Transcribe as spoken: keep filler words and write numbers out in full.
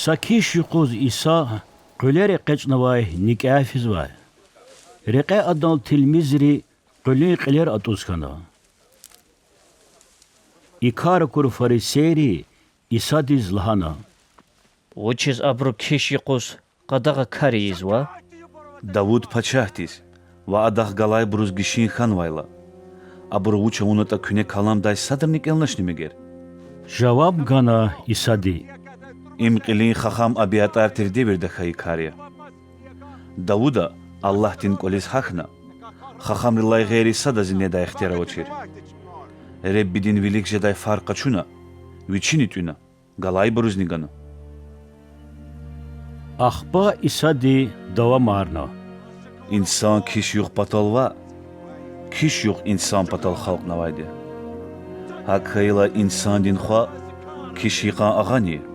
Са киш юкъуз Иса къуьлер экъечӀнавай никӀяй физвай. Рекье Адан тилмизри къуьлуьн кьилер атӀуз хьана. И кар акур фарисейри Исадиз лагьана: Вучиз абуру киш юкъуз къадагъа кар ийизва? Давуд пачагьдиз ва адахъ галайбуруз гишин хьанвайла, абуру вуч авунатӀа куьне каламдай садрани кӀелначни мегер? жаваб гана Исади. Им кьилин хахам АбиатӀар тир девирда хьайи кар я. Давуда Аллагьдин кӀвализ гьахьна, хахамрилай гъейри садазни недай ихтияр авачир. Реббидин вилик жедай фар къачуна, вичини тӀуьна, галайбурузни гана. Ахпа Исади давамарна: Инсан киш-югъ патал ваъ, киш-югъ инсан патал халкьнавайди я. ГьакӀ хьайила Инсандин Хва киш йикъан агъани я.